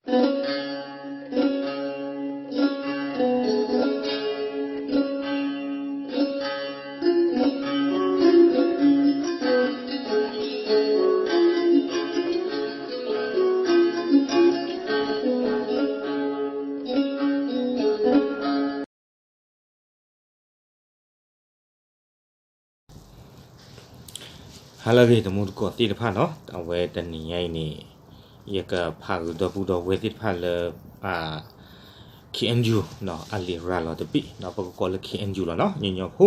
ဟါလၢအဂ့ၤ တံၤသကိးသ့ၣ်တဖၣ်နီၤ, အဝဲတနံၤညါအံၤန့ၣ် ယကဖးဂုာ်ဒီပုၢ်ဒီဝဲၢ်သ့ၣ်တဖၣ်လၢ KNU အလံာ်ရၤလီၤတဘ့ၣ်, ပကကိးလၢ KNU လီၤနီၤ, ညီညီဖိ,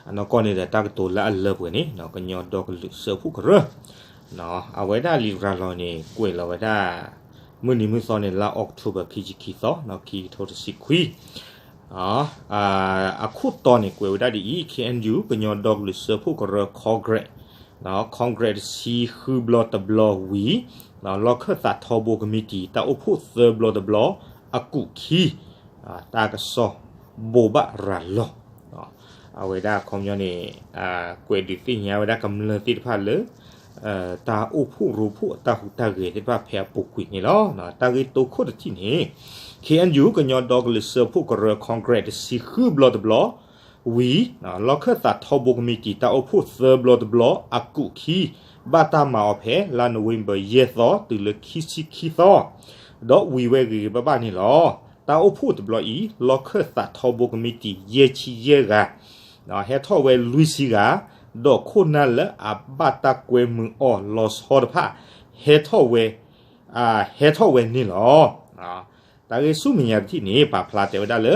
အနီၢ်ကီၢ်န့ၣ်ဒီးတၢ်ကတိၤလၢအလၢပှဲၤန့ၣ် ကညီဒီကလုာ်စၢဖှိၣ်ကရၢ အဝဲဒၣ်အလံာ်ရၤလီၤန့ၣ် ကွဲးလီၤဝဲဒၣ် မုၢ်နံၤမုၢ်သီန့ၣ် လါအီးကထိဘၢၣ် ခံဆံခံသီ, ခံကထိတဆံခွံ အခိၣ်တီန့ၣ် ကွဲးဝဲဒၣ်ဒ်အံၤ, KNU ကညီဒီကလုာ်စၢဖှိၣ်ကရၢ Congress, Congress တဆံဃုဘျီတဘျီဝံၤ, လီၢ်ခၢၣ်သးထီဘိကမံးတံာ် တၢ်အိၣ်ဖှိၣ်သၢဘျီတဘျီ အကူာ်ခံ တၢ်ကစီၣ်ဘိးဘၣ်ရၤလီၤ အဝဲဒၣ်အခီပညီန့ၣ် ကွဲးဒုးသ့ၣ်ညါဝဲဒၣ်ကမျၢၢ်သ့ၣ်တဖၣ်လၢ တၢ်အိၣ်ဖှိၣ်ရိဖှိၣ်အတၢ်ဟူးတၢ်ဂဲၤသ့ၣ်တဖၣ်ဖဲအပူၤကွံာ်န့ၣ်လီၤ. တၢ်ဂ့ၢ်တိခိၣ်တထံၣ်န့ၣ် KNU ကညီဒီကလုာ်စၢဖှိၣ်ကရၢ Congress တဆံဃုဘျီတဘျီဝံၤ, လီၢ်ခၢၣ်သးထီဘိကမံးတံာ် တၢ်အိၣ်ဖှိၣ်သၢဘျီတဘျီ အကူာ်ခံ ဘၣ်တၢ်မၤအီၤဖဲ လါနိၣ်ဝ့ဘၢၣ် ယဲၢ်သီ တုၤလၢခံဆံခံသီ ဒီးဝံၤဝဲဂ့ၤဂ့ၤဘၣ်ဘၣ်န့ၣ်လီၤ. တၢ်အိၣ်ဖှိၣ်တဘျီအံၤ လီၢ်ခၢၣ်သးထီဘိကမံးတံာ် ယဲၢ်ဆံယဲၢ်ဂၤ ဟဲထီၣ်ဝဲလွံၢ်ဆံဂၤ, ဒီးခိၣ်နၢ်လၢအဘၣ်တၢ်ကွဲမုာ်အီၤလီၤဆီတဖၣ် ဟဲထီၣ်ဝဲ ဟဲထီၣ်ဝဲန့ၣ်လီၤ. တၢ်ဂ့ၢ်ဆူမဲာ်ညါတထံၣ်န့ၣ် ပာ်ဖျါတဲဝဲဒၣ်လၢ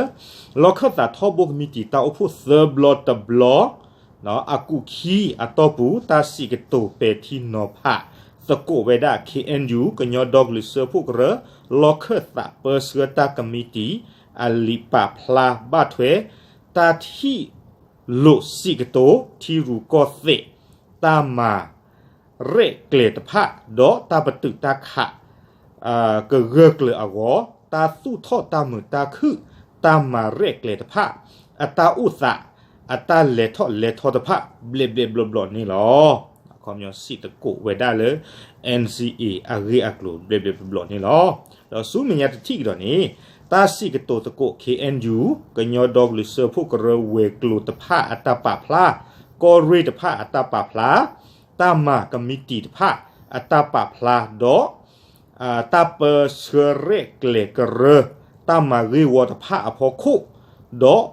လီၢ်ခၢၣ်သးထီဘိကမံးတံာ် တၢ်အိၣ်ဖှိၣ်သၢဘျီတဘျီ အကူာ်ခံအတီၢ်ပူၤ တၢ်စံးကတိၤပဲာ်ထံနီၤဖးသကိးဝဲဒၣ် KNU ကညီဒီကလုာ်စၢဖှိၣ်ကရၢ လီၢ်ခၢၣ်သးပၢဆှၢတၢ်ကမံးတံာ် အလံာ်ပာ်ဖျါဘၣ်ထွဲ တၢ်ထံၣ်လိာ်စံးကတိၤ ထံရူၢ်ကီၢ်သဲး တၢ်မၤရဲၣ်ကျဲၤတဖၣ် ဒီးတၢ်ပတုာ်တၢ်ခး ကဂၢၢ်ကျၢၤအဂီၢ် တၢ်သူၣ်ထီၣ်တၢ်မုာ်တၢ်ခုၣ် တၢ်မၤရဲၣ်ကျဲၤတဖၣ် အတၢ်အိၣ်သး အတၢ်လဲၤထီၣ်လဲၤထီတဖၣ် ဘျဲးဘျဲးဘျီဘျီန့ၣ်လီၤ. အခီပညီစံးသကိးဝဲဒၣ်လၢ NCA အဂ့ၢ်အကျိၤဘျဲးဘျဲးဘျီဘျီန့ၣ်လီၤ. ဒီးဆူမဲာ်ညါတထံၣ်ကဒီးန့ၣ် တၢ်စံးကတိၤသကိး KNU ကညီဒီကလုာ်စၢဖှိၣ်ကရၢဝဲၤကျိၤတဖၣ်အတၢ်ပာ်ဖျါ, ကီၢ်ရ့ၣ်တဖၣ်အတၢ်ပာ်ဖျါ, တၢ်မၤကမံးတံာ်တဖၣ်အတၢ်ပာ်ဖျါ ဒီး တၢ်ပၢဆှၢရဲၣ်ကျဲၤကရၢ တၢ်မၤဂ့ၢ်ဝီတဖၣ်အဖီခိၣ်, ဒီး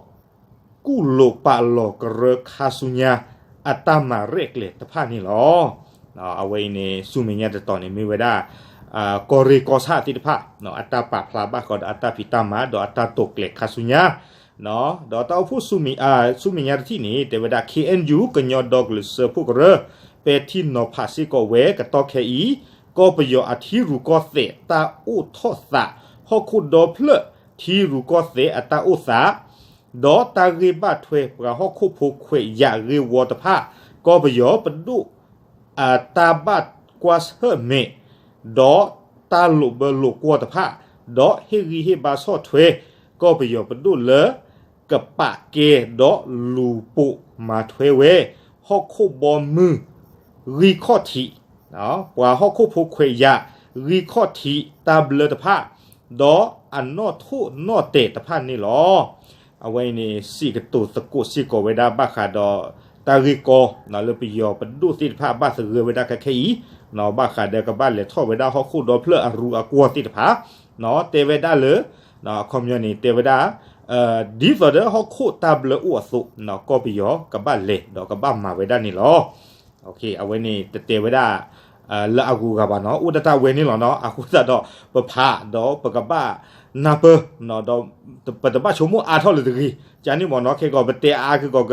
ကူၣ်လိာ်ပာ်လီၤကရၢခါဆူညါ အတၢ်မၤရဲၣ်ကျဲၤတဖၣ်န့ၣ်လီၤ. အဝဲအံၤန့ၣ် ဆူမဲာ်ညါတတီၤန့ၣ် မ့ၢ်ဝဲဒၣ် ကီၢ်ရ့ၣ်ကီၢ်ဆၣ်သ့ၣ်တဖၣ် အတၢ်ပာ်ဖျါဘၣ်ဃးဒီးအတၢ်ဖံးတၢ်မၤ ဒီးအတၢ်တိာ်ကျဲၤခါဆူညါ ဒီးတၢ်အိၣ်ဖှိၣ်ဆူမဲာ်ညါတထံၣ်န့ၣ် တဲဝဲဒၣ် KNU ကညီဒီကလုာ်စၢဖှိၣ်ကရၢ ပဲာ်ထံနီၤဖးစ့ၢ်ကီးဝဲ ကတီၢ်ခဲအံၤ ကီၢ်ပယီၤအထံရူၢ်ကီၢ်သဲး တၢ်အိၣ်ထီၣ်သး ဟီၣ်ခိၣ်ဒီဖျၢၣ် ထံရူၢ်ကီၢ်သဲးအတၢ်အိၣ်သး ဒီးတၢ်ဂ့ၢ်ဘၣ်ထွဲပှၤဟီၣ်ခိၣ်ဖိခွဲးယာ်ဂ့ၢ်ဝီတဖၣ် ကီၢ်ပယီၤပဒိၣ် အတၢ်ဘၣ်ကွၢ်ဆၢၣ်မဲာ် ဒီးတၢ်လိာ်ဘၢလိာ်ကွီၢ်တဖၣ် ဒီးဟ့ၣ်ဂံၢ်ဟ့ၣ်ဘါဆီၣ်ထွဲ ကီၢ်ပယီၤပဒိၣ်လၢ ကပာ်ကဲဒီးလူၤပိာ်မၤထွဲဝဲ ဟီၣ်ခိၣ်ဘီမုၢ်ဂံၢ်ခီၣ်ထံး ပှၤဟီၣ်ခိၣ်ဖိခွဲးယာ် ဂံၢ်ခီၣ်ထံးတၢ်ဘျၢတဖၣ် ဒီးအနီၣ်ထိၣ်နီၣ်တဲာ်တဖၣ်န့ၣ်လီၤ. အဝဲအံၤန့ၣ် စံးကတိၤသကိးစ့ၢ်ကီးဝဲဒၣ်ဘၣ်ဃးဒီး တၢ်ဂ့ၢ်ကီ လၢပယီၤပဒိၣ်သ့ၣ်တဖၣ်ဘၣ်သဂၢၢ်ဝဲဒၣ်ခဲခဲအံၤ ဘၣ်ဃးဒီးကဘၣ်လဲၤထီၣ်ဝဲဒၣ်ဟီၣ်ခိၣ်ဒီဖျၢၣ်အရူအကွီၢ်သ့ၣ်တဖၣ် တဲဝဲဒၣ်လၢ အခီပညီန့ၣ် တဲဝဲဒၣ် ဒ်သိးဒီးဟီၣ်ခိၣ်တၢ်ဘျၢအိၣ်အသိး ကီၢ်ပယီၤကဘၣ်လဲၤဒီးကဘၣ်မၤဝဲဒၣ်န့ၣ်လီၤ. အဝဲန့ၣ်တတဲဝဲဒၣ် လၢအဂုၤအဂၤဘၣ်နီၤ အိၣ်ဒၣ်တၢ်ဝဲန့ၣ်လီၤနီၤ အဃိသတးဒီး ပဖးဒီးပကဘၣ်နၢ်ပၢၢ် ဒီးပတဘၣ်ဆိကမိၣ်အါထီၣ်လၢတဂ့ၤ ကန့ၣ်မ့ၢ်နီၤ ခဲကီးပတဲအါခဲကီး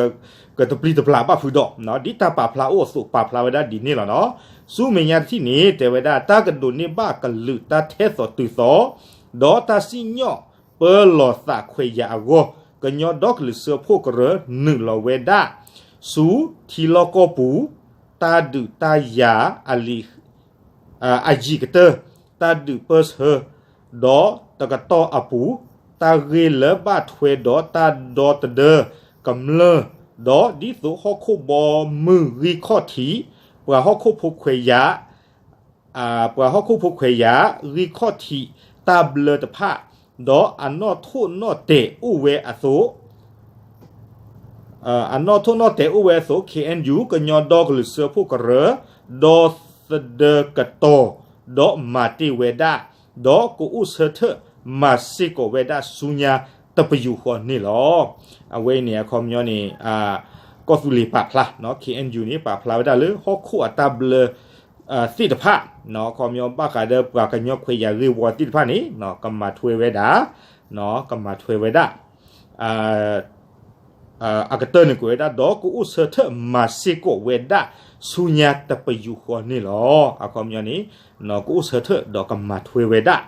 ကတပျံၤတပျၢ်ဘၣ်ဖုးဒီး ဒ်တၢ်ပာ်ဖျါအိၣ်အသိး ပာ်ဖျါဝဲဒၣ်ဒ်န့ၣ်လီၤနီၤ. ဆူမဲာ်ညါတထံၣ်န့ၣ် တဲဝဲဒၣ် တၢ်ကဒိးန့ၢ်ဘၣ်ကလုာ်တၢ်ထဲသိးတုၤသိး ဒီးတၢ်စံၣ်ညီၣ်ပၢလီၤသးခွဲးယာ်အဂီၢ် ကညီဒီကလုာ်စၢဖှိၣ်ကရၢနုာ်လီၤဝဲဒၣ် ဆူထံလီၢ်ကီၢ်ပူၤ တၢ်ဒုးတၢ်ယၤအလံာ် အယံာ်ကတၢၢ် တၢ်ဒုးပၢဆှၢ ဒီးတကတီၢ်အပူၤ တၢ်ဂ့ၢ်လၢဘၣ်ထွဲဒီးတၢ်ဒီသဒၢကမျၢၢ် ဒီးဒ်သိးဟီၣ်ခိၣ်ဘီမုၢ်ဂံၢ်ခီၣ်ထံး ပှၤဟီၣ်ခိၣ်ဖိခွဲးယာ် ပှၤဟီၣ်ခိၣ်ဖိခွဲးယာ် ဂံၢ်ခီၣ်ထံး တၢ်ဘျၢတဖၣ်, ဒီးအနီၣ်ထိၣ်နီၣ်တဲာ်အိၣ်ဝဲအသိး အနီၣ်ထိၣ်နီၣ်တဲာ်အိၣ်ဝဲအသိး ခ့ၣ်အဲၣ်ယူၣ် ကညီဒီကလုာ်စၢဖှိၣ်ကရၢ ဒီသဒၢကတီၤ ဒီးမၤတ့ၢ်ဝဲဒၣ်, ဒီးကအိၣ်ဆၢထၢၣ်မၤစ့ၢ်ကီးဝဲဒၣ်ဆူညါတပယူာ်ဃီန့ၣ်လီၤ. အဝဲအံၤန့ၣ် အခီပညီန့ၣ် ကီၢ်သူလ့ၤပာ်ဖျါ ခ့ၣ်အဲၣ်ယူၣ်န့ၣ် ပာ်ဖျါဝဲဒၣ်လၢဟီၣ်ခိၣ်အတၢ်ဘျၢ သ့ၣ်တဖၣ် အခီပညီဘၣ်ဃးဒီးပှၤကညီခွဲးယာ်ဂ့ၢ်ဝီသ့ၣ်တဖၣ်န့ၣ် ကမၤထွဲဝဲဒၣ်, ကမၤထွဲဝဲဒၣ် အကတၢၢ်န့ၣ်ကွဲးဝဲဒၣ် ဒီးကအိၣ်ဆၢထၢၣ်မၤစ့ၢ်ကီးဝဲဒၣ် ဆူညါတပယူာ်ဃီန့ၣ်လီၤ. အခီပညီန့ၣ် ကအိၣ်ဆၢထၢၣ်ဒီးကမၤထွဲဝဲဒၣ်,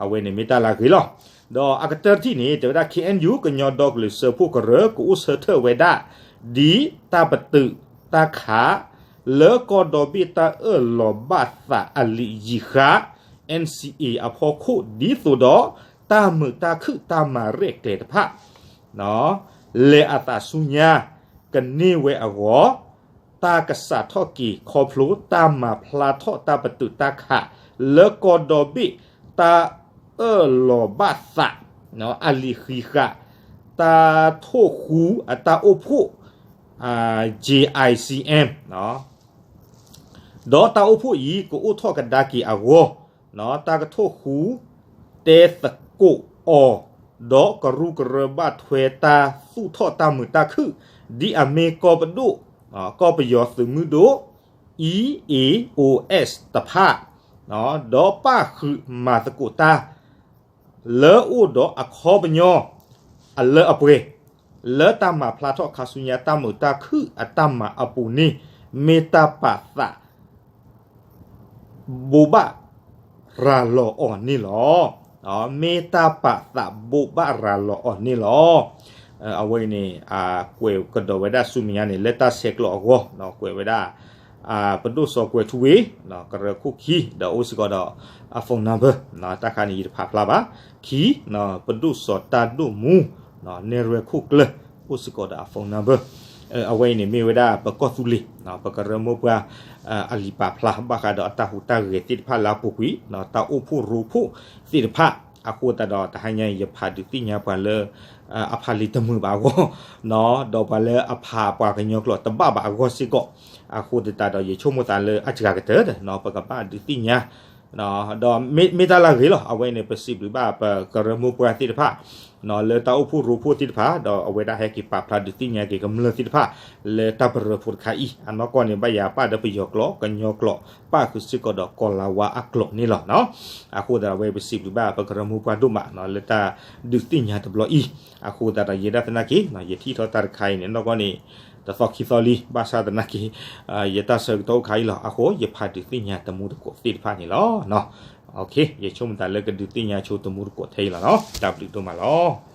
အဝဲန့ၣ်မ့ၢ်တၢ်လၢအဂ့ၤလီၤ. ဒီးအကတၢၢ်တထံၣ်န့ၣ် တဲဝဲဒၣ် ခ့ၣ်အဲၣ်ယူၣ် ကညီဒီကလုာ်စၢဖှိၣ်ကရၢ ကအိၣ်ဆၢထၢၣ်ဝဲဒၣ် ဒ်တၢ်ပတုာ်တၢ်ခး လၢကီၢ်ဒီဘ့ၣ်တၢ်အၢၣ်လီၤဘၣ်သးအလံာ်ယံၤဃာ် NCA အဖီခိၣ် ဒ်သိးဒီး တၢ်မုာ်တၢ်ခုၣ်တၢ်မၤရဲၣ်ကျဲၤတဖၣ် လဲၤအသးဆူညါ ကန့ၢ်ဝဲအဂီၢ် တၢ်ကစးထီၣ်က့ၤခီဖျိ တၢ်မၤဖျါထီၣ်တၢ်ပတုာ်တၢ်ခး လၢကီၢ်ဒီဘ့ၣ် တၢ်အၢၣ်လီၤဘၣ်သး အလံာ်ဃံးဃာ် တၢ်ထိၣ်ဃူအတၢ်အိၣ်ဖှိၣ် JICM ဒီးတၢ်အိၣ်ဖှိၣ်အံၤ ကအိၣ်ထီၣ်ကဒါက့ၤအဂီၢ် တၢ်ကထိၣ်ဃူ တဲသကိးအီၤ ဒီးကရူၢ်ကရၢဘၣ်ထွဲတၢ်သူၣ်ထီၣ်တၢ်မုာ်တၢ်ခုၣ် ဒ်အမ့ၢ်ကီၢ်ပဒိၣ် ကီၢ်ပယီၤသုးမုၢ်ဒိၣ် EAOs တဖၣ် ဒီးပၣ်ဃုာ်မၤသကိးတၢ် လၢအိၣ်ဒီးအခီပညီ အလၢအပှဲၤ လၢတၢ်မၤဖျါထီၣ်ခါဆူညါတၢ်မုာ်တၢ်ခုၣ်အတၢ်မၤအပူၤန့ၣ် မ့ၢ်တၢ်ပာ်သး ဘိးဘၣ်ရၤလီၤအီၤန့ၣ်လီၤ. မ့ၢ်တၢ်ပာ်သးဘိးဘၣ်ရၤလီၤအီၤန့ၣ်လီၤ. အဝဲအံၤန့ၣ် ကွဲးကဒီးဝဲဒၣ်ဆူမဲာ်ညါန့ၣ် လၢတၢ်ဆဲးကျိးအဂီၢ် ကွဲးဝဲဒၣ် ပဒိၣ်စီၤကွဲၤထူဝ့ ကရၢခိၣ်ခံ ဒီးအိၣ်စ့ၢ်ကီးဒီး အ phone number တၢ်ခါန့ၣ် ယတဖးဖျါဘၣ်. ခံ ပဒိၣ်စီၤတၢ်ဒိၣ်မူ နဲၣ်ရွဲၣ်ခိၣ်ကျၢၢ် အိၣ်စ့ၢ်ကီးဒီးအ phone number. အဝဲအံၤန့ၣ်မ့ၢ်ဝဲဒၣ်ပကီၢ်သူလ့ၤ ပကရၢမိၢ်ပှၢ် အလံာ်ပာ်ဖျါ ဘၣ်ဃးဒီးအတၢ်ဟူးတၢ်ဂဲၤသ့ၣ်တဖၣ်လၢအပူၤကွံာ် တၢ်အိၣ်ဖှိၣ်ရိဖှိၣ်သ့ၣ်တဖၣ် အဃိသတးဒီးတဟါညါအံၤ ယဖးဒုးသ့ၣ်ညါပှၤလၢ အဖးလံာ်တမုာ်ဘၣ်အဂီၢ် ဒီးပှၤလၢအဖးပှၤကညီကျိာ်တဘၣ်ဘၣ်အဂီၢ်စ့ၢ်ကီး အဃိသတးဒီးယဆိကမိၣ်သးလၢအစှၤကတၢၢ် ပကဘၣ်ဒုးသ့ၣ်ညါ ဒီးမ့ၢ်တၢ်လၢအဂ့ၤလီၤ. အဝဲန့ၣ် ပစံးဘျုးဘၣ်ပကရၢမိၢ်ပှၢ်သ့ၣ်တဖၣ် လၢတၢ်အိၣ်ဖှိၣ်ရိဖှိၣ်သ့ၣ်တဖၣ် ဒီးအဝဲဒၣ်ဟဲက့ၤပာ်ဖျါဒုးသ့ၣ်ညါက့ၤကမျၢၢ်သ့ၣ်တဖၣ် လၢတၢ်ပရၢဖိတခါအံၤ အနီၢ်ကီၢ်န့ၣ် ဘၣ်ယၤပာ်ဒီးပယီၤကျိာ် ကညီကျိာ် ပၣ်ဃုာ်စ့ၢ်ကီးဒီးကီၤလၤဝါအကျိာ်န့ၣ်လီၤ. အဃိသတးဒီးအဝဲပစံးဘျုးဘၣ်ပကရၢမိၢ်ပှၢ်ဒိၣ်မး လၢတၢ်ဒုးသ့ၣ်ညါတဘျီအံၤ အဃိသတးဒီးယဲဒၣ်သနာ်က့ ယထံၣ်ထီၣ်တၢ်တခါအံၤန့ၣ် နီၢ်ကီၢ်န့ၣ် တသီခံသီလံ ဘၣ်ဆၣ်သနာ်က့ ယတၢ်ဆၢကတီၢ်အိၣ်ခါအံၤလီၤ. အဃိယဖးဒုးသ့ၣ်ညါတမူတကိးသ့ၣ်တဖၣ်န့ၣ်လီၤ. ယဆိကမိၣ်သးလၢကဒုးသ့ၣ်ညါဆိတမူတကိးထဲအံၤလီၤ. တၢ်ဘျုးဒိၣ်မးလီၤ.